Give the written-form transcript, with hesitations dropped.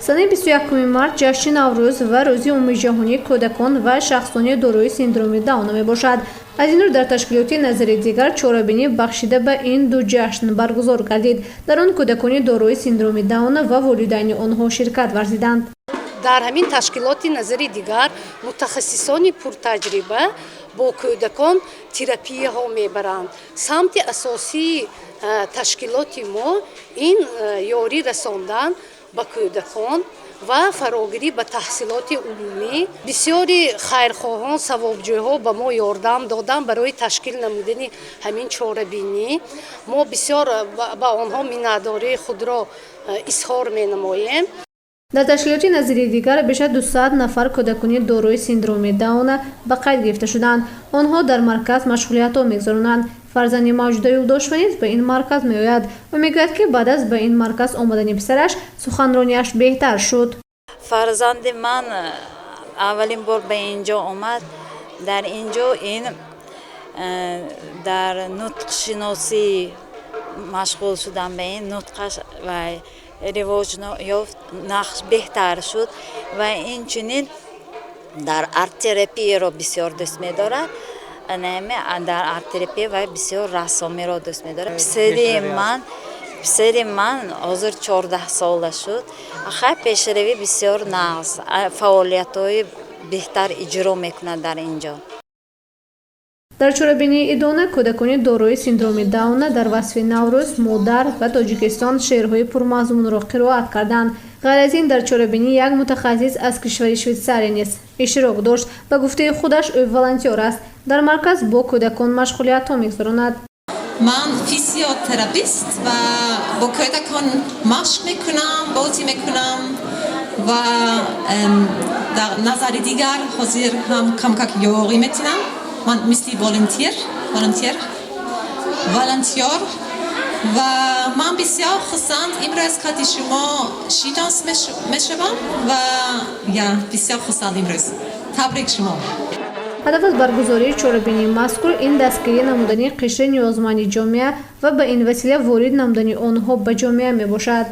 Санаи 21 март ҷашни Наврӯз ва Рӯзи умумиҷаҳонии кӯдакон ва шахсони дорои синдроми Дауна мебошад. Аз ин рӯ дар ташкилоти «Назари дигар» чорабинӣ бахшида ба ин ду ҷашн баргузор гардид. Дар он кӯдакони дорои синдроми Дауна ва волидайни онҳо ширкат варзиданд. Дар ҳамин ташкилоти «Назари дигар» мутахассисони пуртаҷриба бо кӯдакон терапияҳо мебаранд. Самти асосии ташкилоти мо ин ёрӣ расондан ба кӯдакон ва фарогирӣ ба таҳсилоти умумӣ. Бисёри хайрхоҳон, савобҷӯйҳо ба мо ёрдам доданд барои ташкил намудани ҳамин чорабинӣ. Мо бисёр ба онҳо миннатдории худро изҳор менамоем. Дар ташкилоти «Назари дигар» беш аз 200 нафар кӯдакони дорои синдроми Дауна ба қайд гирифта шуданд. Онҳо дар марказ машғулиятҳо мегузаронанд. Фарзанди Мавҷуда Юлдошева низ ба ин марказ меояд ва мегӯяд, ки баъд аз ба ин марказ омадани писараш суханронияш беҳтар шуд. Фарзанди ман аввалин бор ба ин ҷо омад. Дар ин ҷо ин дар нутқшиносӣ машғул шудам. Ба ин нутқаш ва ривоҷ ёфт, нақш беҳтар шуд ва инчунин дар арт-терапияро бисёр дӯст медорад. Дар арт-терапия вай бисёр рассомиро дӯст медорад. Писари ман ҳозир 14 сола шуд. Хай, пешравӣ бисёр нағз, фаъолиятҳои беҳтар иҷро мекунад дар ин ҷо. Дар чорабинии идона кӯдакони дорои синдроми Дауна дар васфи Наврӯз, модар ва Тоҷикистон шеърҳои пурмазмунро қироат карданд. Ғайр аз ин, дар чорабинӣ як мутахассис аз кишвари Швейтсария низ иштирок дошт. Ба гуфтаи худаш, ӯ волонтёр аст, дар марказ бо кӯдакон машғулиятҳо мегузаронад. Ман физиотерапист ва бо кӯдакон машқ мекунам, бозӣ мекунам ва дар «Назари дигар» ҳозир ҳам камкак ёрӣ метинам. Ман мисли волонтёр ва ман бисёр хурсанд имрӯз қати шумо шинос мешавам ва я бисёр хурсанд имрӯз. Табрик шумо. Ҳадаф аз баргузории чорабинии мазкур ин дастгирӣ намудани қишри ниёзманди ҷомеа ва ба ин васила ворид намудани онҳо ба ҷомеа мебошад.